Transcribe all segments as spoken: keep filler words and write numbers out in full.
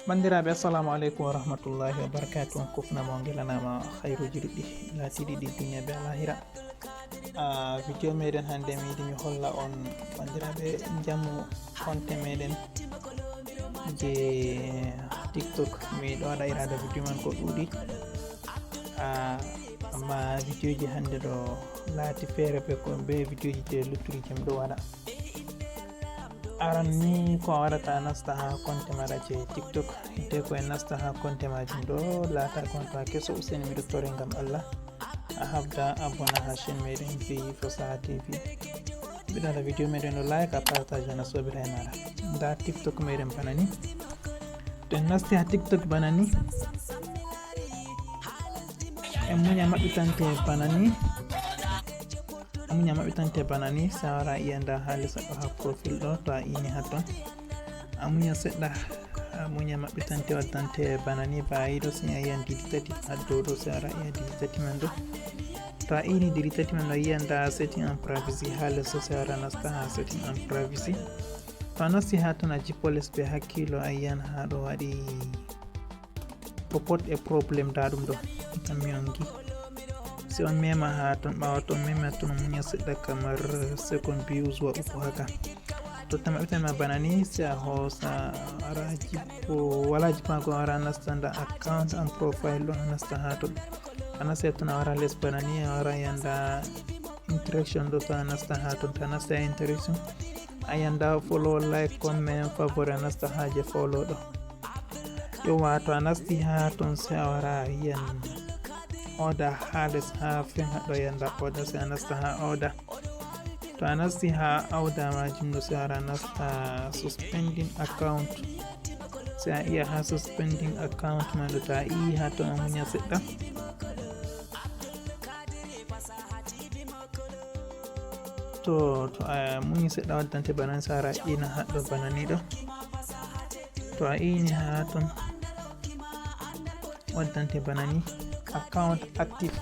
Banndiraaɓe, assalamu aleykum wa rahmatullahi wa barakatuh. On kufnama, on ngelanama hayruji ɗuɗɗi laatiɗi ɗi duniya be alahira. A video meɗen hannde, mi yiɗi mi holla on, banndiraaɓe, njamu konte meɗen je TikTok. Mi ɗo waɗa iraada video man ko ɗuuɗi. A amma videoji hannde ɗo laati feere be ko be videoji je lutturi je mi ɗo waɗa. Aran ni ko a waɗata, a nasta ha konte maɗa je TikTok. Hidde ko en nasta ha konte majum ɗo, laata konto ha keso. Useni miɗo tore ngam Allah a habda abona ha chaîne meɗen Vivi Fasaha T V. Mbiɗa waɗa video meɗen ɗo like, a partage, ana sobira e maɗa. Nda TikTok meɗen bana ni. To en nasti ha TikTok bana ni, en muña maɓɓitante bana ni. A muña maɓɓitante bana ni, sa wara iya nda ha les ɗo ha profil ɗo, to a ini ha ton. A muña seɗɗa, a muña maɓɓitante waddante bana ni, ba a yiɗo si a yiyan didi tati ha dow ɗo, sa wara iya didi tati man ɗo. To a ini didi tati man ɗo, a yiyan nda setting and privacy ha les ɗo, sa wara nasta ha setting and privacy. To a nasti ha ton, a jippo les be hakkilo, a yiyan ha ɗo waɗi report a problem, nda ɗum ɗo. Tan mi on gi. Si on mema ha ton, ɓawo to on mema ton, on muña seɗɗa kamar second views wa uku haka. To tama ɓitan ma bana ni, si a hosa ara jippo, wala jippo ko ara nasta nda account and profile ɗo, a nasta ha ton. A nasta ton, a wara les bana ni, a wara yanda interaction ɗo, to a nasta ha ton, to a nasta interaction, a yanda follow, like, comment, favori, a nasta ha je follow ɗo. Yowwa, to a nasti ha ton, se a wara a yiyan order ha les ha fen haɗo yanda order, se a nasta ha order. To a nasti ha order majum ɗo, se a wara nasta suspending account. Se a iya ha suspending account man ɗo, to a iyi ha ton, a muña seɗɗa. To, to a muñi seɗɗa, waddante bana ni, sa wara ina haɗɗo bana ni ɗo. To a ini ha ton, waddante bana ni, account active,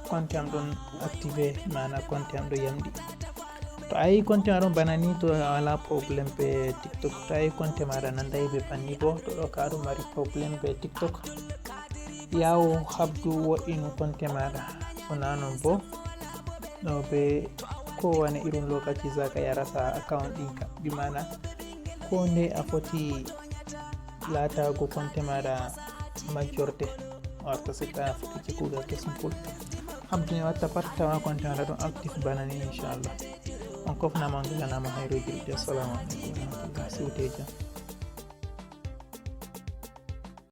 konte am ɗon active, mana konte am ɗo yamɗi. To a yi konte ma ɗon bana ni, to a wala problème be TikTok. To a yi konte maɗa nanday be banni bo, to ɗo ka ɗum mari problème be TikTok, yawo habdu wo'inu konte maɗa. Ko na non bo, ɗo be kowane irin lokaci zaka yarasa account ɗinka. Bi mana ko nde a foti laatago konte maɗa majjorde, warta seɗɗa a foti jikuga kesum pul. Habdu ne watta pat tawa konte maɗa ɗon active bana ni, inchallah. On kofnama, on ngelanama hayruji ɗuɗɗi. Assalamu aleykum wa rahmatullah. Siwte jam.